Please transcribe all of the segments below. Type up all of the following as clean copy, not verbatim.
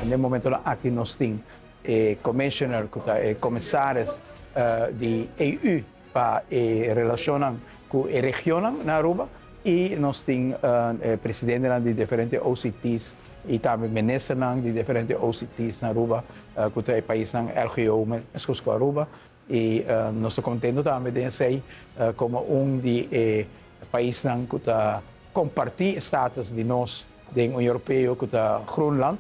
Na e momentonan aki nos tin e commissioner cu ta e commissaris di EU pa e relacionnan cu e regionnan na Aruba y nos tin e presidentenan di diferente OCT's y tambe ministernan di diferente OCT's na Aruba cu ta e paisnan LGO mescos cu Aruba y nos ta contento tambe den esey como un di e paisnan cu ta comparti e status di nos den Union Europeo cu ta Groenland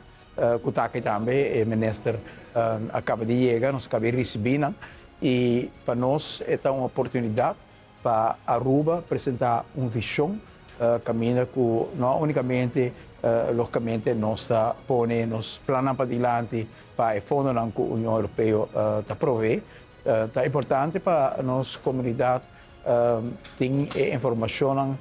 cu ta aki tambe e minister a caba di yega, nos a caba di ricibi nan y pa nos e ta un oportunidad pa Aruba presenta un vision caminda cu no unicamente logicamente nos ta pone nos plannan padilanti pa e fondonan cu Union Europeo ta provee. Ta importante pa nos comunidad tin e informacionnan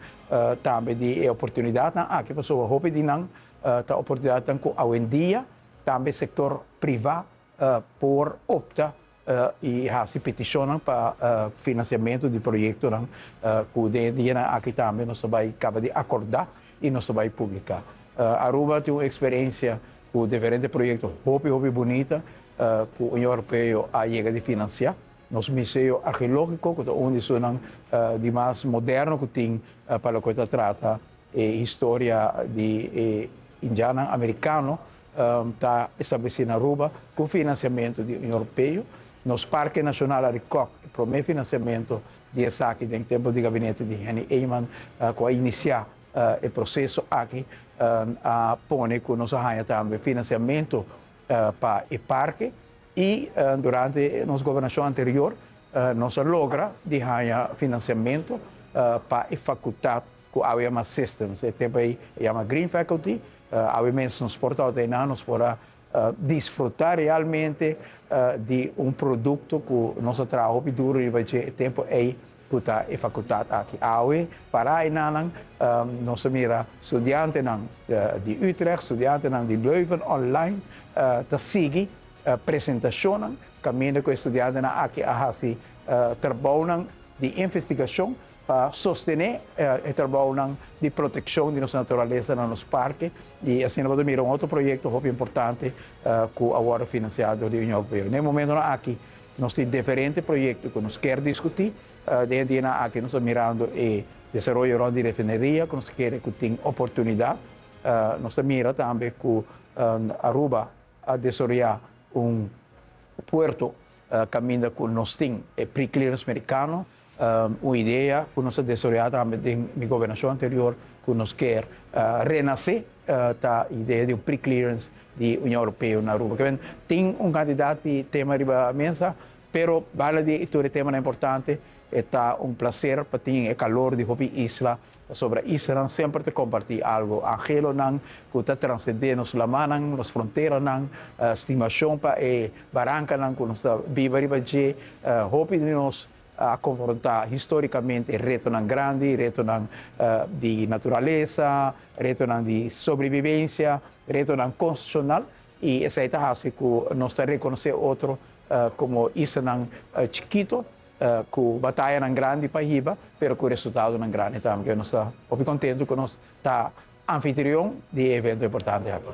tambe di e oportunidadnan aki pasobra hopi di nan ta oportunidadnan cu awendia tambe sector priva por opta y haci peticionnan pa financiamento di proyectonan cu den e dianan aki tambe nos ta bay caba di acorda y nos ta bay publica. Aruba tin un experiencia cu diferente proyecto hopi hopi bunita cu Union Europeo a yega di financia. Nos Museo Archeologico cu ta un di esunnan di mas moderno cu tin pa loke ta trata e historia di e indiannan americano ta estableci na Aruba cu financiamento di Union Europeo. Nos Parke Nacional Arikok, e prome financiamento di esaki den tempo di gabinete di Henny Eman cu a inicia e proceso aki, a pone cu nos a haya tambe financiamento pa e parke y durante nos gobernacion anterior nos a logra di haya financiamento pa e facultad cu awe yama Systems. E tempo ey e yama Green Faculty. Awe mes nos por ta einan, nos por a disfruta realmente di un producto cu nos a traha hopi duro riba dje e tempo ey cu ta e facultad aki. Awe para einanan nos a mira studiantenan di Utrecht, studiantenan di Leuven online ta sigui presentacionnan caminda cu e studiantenan aki a haci trabounan di investigacion pa sostené e trabounan di protekshon di nos naturalesa na nos parke i asina bo ta mira un otro proyekto hopi importante ku a wòrdu finansiá dor di Union Europeo. Na e momentonan aki nos tin diferente proyekto ku nos kier diskutí. Den e dianan aki nos ta mirando e desaroyo rònt di refineria ku nos ta kere ku tin oportunidat. Nos ta mira tambe ku Aruba a desaroyá un puerto kaminda ku nos tin e pre-clearance merikano. Un idea ku nos a desaroyá tambe den mi gobernashon anterior ku nos kier renasé ta idea di un pre-clearance di Union Europeo na Aruba. Kiben tin un kantidat di tema riba mesa, pero banda di tur e temanan importante e ta un plaser pa tin e kalor di hopi isla pasobra islanan semper ta kompartí algu. Angelonan ku ta transendé nos lamannan, nos fronteranan, stimashon pa e barankanan ku nos ta biba riba dje. Hopi di nos a konfrontá histórikamente retonan grandi, retonan di naturalesa, retonan di sobrebibensia, retonan konstitushonal, i esei ta hasi ku nos ta rekonosé otro komo islanan chikito ku batayanan grandi pa hiba, pero ku resultadonan grandi tambe. Nos ta hopi kontentu ku nos ta anfitrion di e evento importante aki.